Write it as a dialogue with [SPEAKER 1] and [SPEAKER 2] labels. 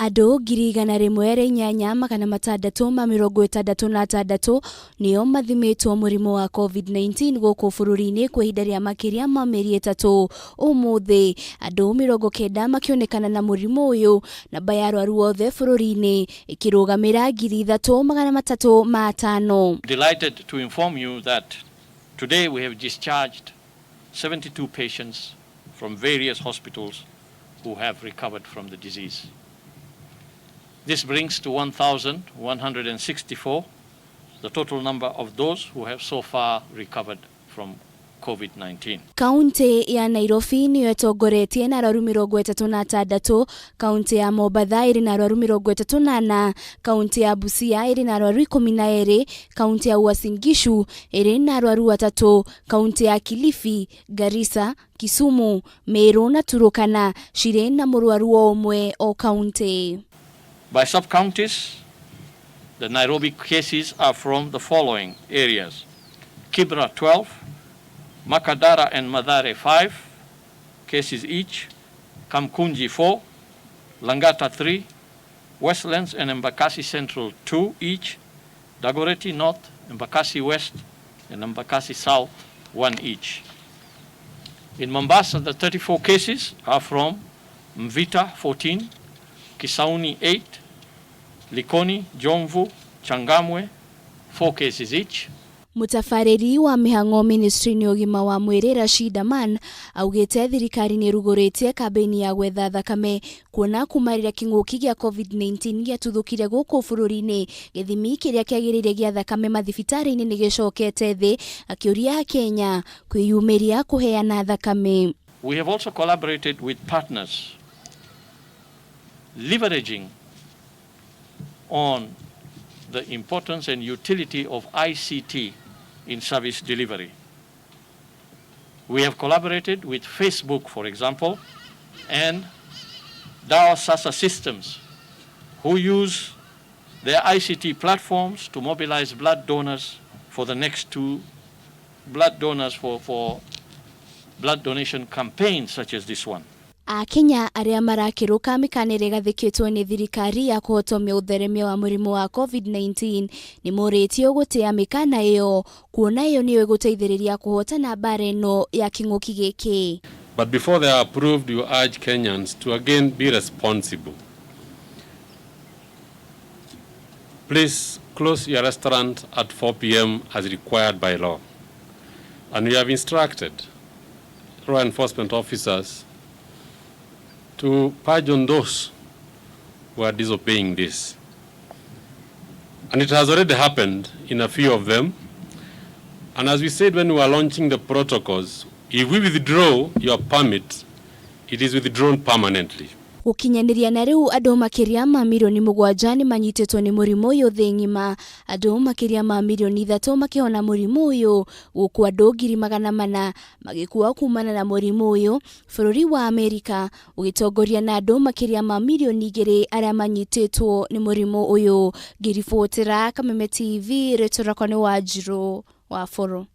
[SPEAKER 1] Andũ 108,666 nĩo mathimĩtwo mũrimũ wa COVID-19 gũkũ bũrũri-inĩ kwa ihinda rĩa makĩria ma mĩeri ĩtatũ. Ũmũthĩ andũ 90 makĩonekana na mũrimũ ũyũ, namba ya arwaru othe bũrũri-inĩ ĩkĩrũgamĩra 3,305.
[SPEAKER 2] Delighted to inform you that today we have discharged 72 patients from various hospitals who have recovered from the disease. This brings to 1,164 the total number of those who have so far recovered from COVID-19.
[SPEAKER 1] Kaunti ya Nairobi nĩyo ĩtongoretie na arwaru 36, kaunti ya Mombatha ĩrĩ na arwaru 34, kaunti ya Busia ĩrĩ na arwaru 12, kaunti ya Uasin Gishu ĩrĩ na arwaru 3, kaunti ya Kilifi, Garissa, Kisumu, Meru na Turukana cirĩ na mũrwaru o ũmwe o kaunti.
[SPEAKER 2] By sub-counties, the Nairobi cases are from the following areas: Kibra 12, Makadara and Mathare 5 cases each, Kamkunji 4, Langata 3, Westlands and Embakasi Central 2 each, Dagoretti North, Embakasi West, and Embakasi South 1 each. In Mombasa, the 34 cases are from Mvita 14, Kisauni 8, Likoni, Jomvu, Changamwe, 4 cases each.
[SPEAKER 1] Mũtabarĩri wa mĩhang'o ministry-inĩ ũgima wa mwĩrĩ Rashid Aman augĩte thirikari nĩ ĩrugũrĩtie kambĩini ya gwetha thakame kuona kuma rĩrĩa kĩng'ũki gĩa COVID-19 gĩatuthũkire gũkũ bũrũri-inĩ gĩthimi kĩrĩa kĩagĩrĩire gĩa thakame mathibitarĩ-inĩ nĩ gĩcokete thĩ, akĩũria Akenya kwĩyumĩria kũheana thakame.
[SPEAKER 2] We have also collaborated with partners leveraging on the importance and utility of ICT in service delivery. We have collaborated with Facebook, for example, and Dawa Sasa Systems, who use their ICT platforms to mobilize blood donors for the next two blood donors for blood donation campaigns such as this one.
[SPEAKER 1] Akenya arĩa marakĩrũka mĩkana ĩrĩa ĩgathĩkĩtwo nĩ thirikari ya kũhotomia ũtheremia wa mũrimũ wa COVID-19 nĩ morĩtio gũtĩa mĩkana ĩyo kuona ĩyo nĩyo ĩgũteithĩrĩria kũhotana mbara ĩno ya kĩng'ũki gĩkĩ.
[SPEAKER 3] But before they are approved, you urge Kenyans to again be responsible. Please close your restaurant at 4 p.m. as required by law. And we have instructed law enforcement officers to purge on those who are disobeying this. And it has already happened in a few of them. And as we said when we were launching the protocols, if we withdraw your permit, it is withdrawn permanently.
[SPEAKER 1] Gũkinyanĩria na rĩu andũ makĩria ma mirioni 7 nĩ manyitĩtwo nĩ mũrimũ ũyũ thĩ ng'ima, andũ makĩria ma mirioni 3 makĩhona mũrimũ ũyũ, gũkũ andũ 400,000 magĩkua kumana na mũrimũ ũyũ, bũrũri wa Amerika ũgĩtongoria na andũ makĩria ma mirioni 2 arĩa manyitĩtwo nĩ mũrimũ ũyũ. Ngĩribotera Kameme TV, rĩtwa rĩakwa nĩ Wanjirũ wa Boro.